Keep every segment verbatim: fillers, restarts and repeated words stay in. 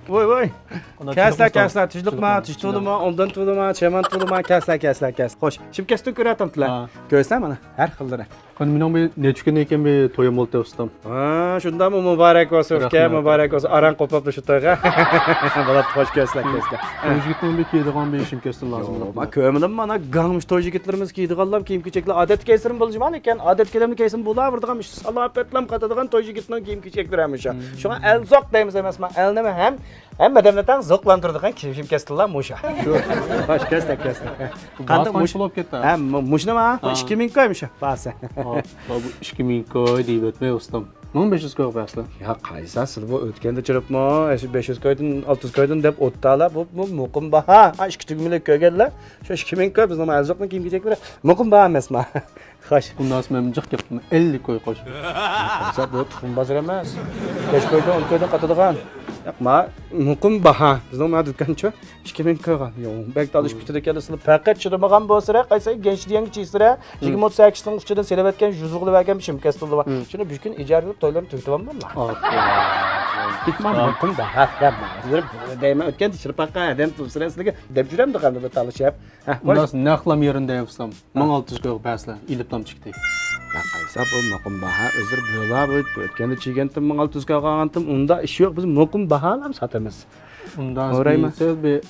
ۋوي، ۋوي. كەلسىلە، كەلسىلە، تۇزلۇقما، تۇز تولىما، ئۇندان تولىما، چەمان تولىما، كەلسىلە، كەلسىلە، كەلسىلە. خوش، شىمكەستىن كۆرۈۋاتامتىلا؟ ھە. كۆرسەم مانا، ھەر خىللىرى. قېنى، مېنىڭ بىر نەچچە كۈندىن كېيىن بىر تويۇم بولدى، ئۇستام. ھە، شۇنداقمۇ؟ مۇبارەك بولسۇن، ئۇكا، رەھمەت. مۇبارەك بولسۇن. ئاراڭ قوپۇپلا شۇ تويغا. بولۇپتۇ، خوش كەلسىلە، كەلسىلە. توي يىگىتنىڭ بىر كىيىدىغان بىر شىمكەستىن لازىم. يوق، مەن كۆرمىدىم، مانا، گاڭ توي يىگىتلىرىمىز كىيىدىغانلار كىيىم-كېچەكلەر، ئادەتتىكى كەيسىمۇ بولۇشى بار ئىكەن، ئادەتتىكىلەرنى كىيسىمۇ بولاۋېرىدىغان، سالاپەتلەم قاتىدىغان توي يىگىتنىڭ كىيىم-كېچەكلىرى ھەمىشە. شۇڭا ئەلزوق دەيمىز ئەمەسما، ئەلنىمۇ ھەم ھەممە ئادەمنى تەڭ زوقلاندۇرىدىغان كىيىم-كېچەكلەر مۇشۇ. شۇ، خوش كەلسىلە، كەلسىلە. قانداق مۇش-، بولۇپ كەتتى. ھە، مۇ-، مۇشۇنىما؟ بۇ ھە. ئىككى مىڭ كوي مۇشۇ، باسى. ھە، بۇ ئىككى مىڭ كوي دەيۋەتمەي، ئۇستام. مىڭ بەش يۈز كويغا بەرسىلە. يا قايسا، سىلە بۇ ئۆتكەندە چىرىپمۇ، ئەشۇ بەش يۈز كويدىن، ئالتە يۈز كويدىن دەپ ئوتتالا، بۇ، بۇ مۇقىم باھا. ھە، ئىككى تۈگمىلىك كۆرگەنلەر، شۇ ئىككى مىڭ كوي بىزنىڭ ئەلزوقنىڭ كىيىم-كېچەكلىرى مۇقىم باھا ئەمەسما؟ خوش. ئۇنداق مەن جىق گەپ قىلىمەن، ئەللىك كوي قوش. قايسا، بۇ تۇخۇم بازىرى ئەمەس. بەش كويدىن، ئون كويدىن قاتىدىغان. ياق، ما، مۇقىم باھا. بىزنىڭ ما دۇكانچۇ. ئىككى مىڭ كويغا. يوق، بەك تالىشىپ كېتىدىكەن، سىلى پەقەت چىدىمىغان بولسىلە، قايسى گەنچ دېگەنگە چىيسىلە، يىگىرمە ئوتتۇز سەككىزنىڭ ئىچىدىن سېلىۋەتكەن يۈز ئوغلى بەرگەن شىمكەستىلى بار. شۇنى بۈگۈن ئىجارە بېرىپ تويلىرىنى تۈگىتىۋالماملا. مۇقىم باھا. دەيمەن، ئۆتكەن چىرپاققا ئادەم تۇرسىلە سىلىگە دەپ جۈرەمدۇ قانداق تالىشىپ. ھە، ئۇنداق نەقلام يېرىنى دەيۋاتسام، مىڭ ئالتە يۈز كويغا بەرسىلە، ئېلىپلام چىقتى. يا قايسا، بۇ مۇقىم باھا، ئۆزلىرى بىلا، بۇ ئۆتكەندە چىگەنتىم، مىڭ ئالتە يۈز كويغا ئالغانتىم، ئۇندا ئىش يوق، بىز مۇقىم باھالام ساتىمىز. ئۇنداق سىز بىر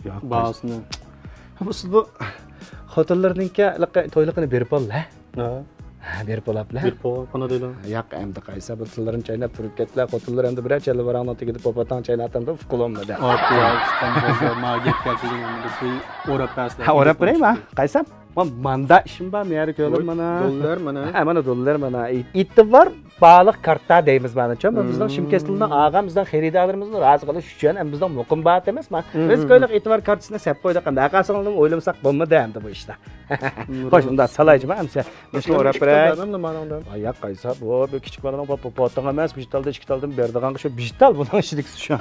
ياق، باھاسىنى. بۇ سىز بۇ خوتۇنلىرىنىڭكى تويلۇقىنى بېرىپ بول، ھە؟ ھە. ھە، بېرىپ بولاپلا. بېرىپ بولغان دەيدۇ. ياق، ئەمدى قايسا بىر تىللىرىنى چايناپ تۇرۇپ كەتتىلا، خوتۇنلىرى ئەمدى بىرەر چەللە باراڭنىڭ تېگىدە پوپاتاڭ چايناتامدۇ، ئۇقۇلۇممىدى. ئاپا، ئۇستام بولسا، ما گەپ گەپ دېگەن ئەمدى بىر ئوراپ بەرسىلە. ھە، ئوراپ بېرەيما؟ قايسا؟ ما-، ماندا ئىشىم بار، مەيەر كۆرۈڭ مانا. دوللار مانا. ھە، مانا دوللار مانا. ئېتىبار باغلىق كارتا دەيمىز مانا. چۈنكى بىزنىڭ شىمكەستلىنىڭ ئاغا، بىزنىڭ خېرىدارلىرىمىزنى رازى قىلىش ئۈچۈن، ھەم بىزنىڭ مۇقىم باھا ئەمەسما. بىز كويلۇق ئېتىبار كارتىسىنى سەپ قويدۇق، ئەمدى ھەققاسىڭلارنى ئويلىمىساق بولمىدى ئەمدى بۇ ئىشتا. خوش، ئۇنداق سالايچىما ئەمسە. مۇشۇنى ئوراپ بېرەي. ۋاي، ياق، قايسا، بۇ بىر كىچىك بالىنىڭ بۇ پوتىڭ ئەمەس، بىر تالدا ئىككى تالدىن بېرىدىغان شۇ بىر تال بۇنىڭ ئىچىدىكىسى شۇ.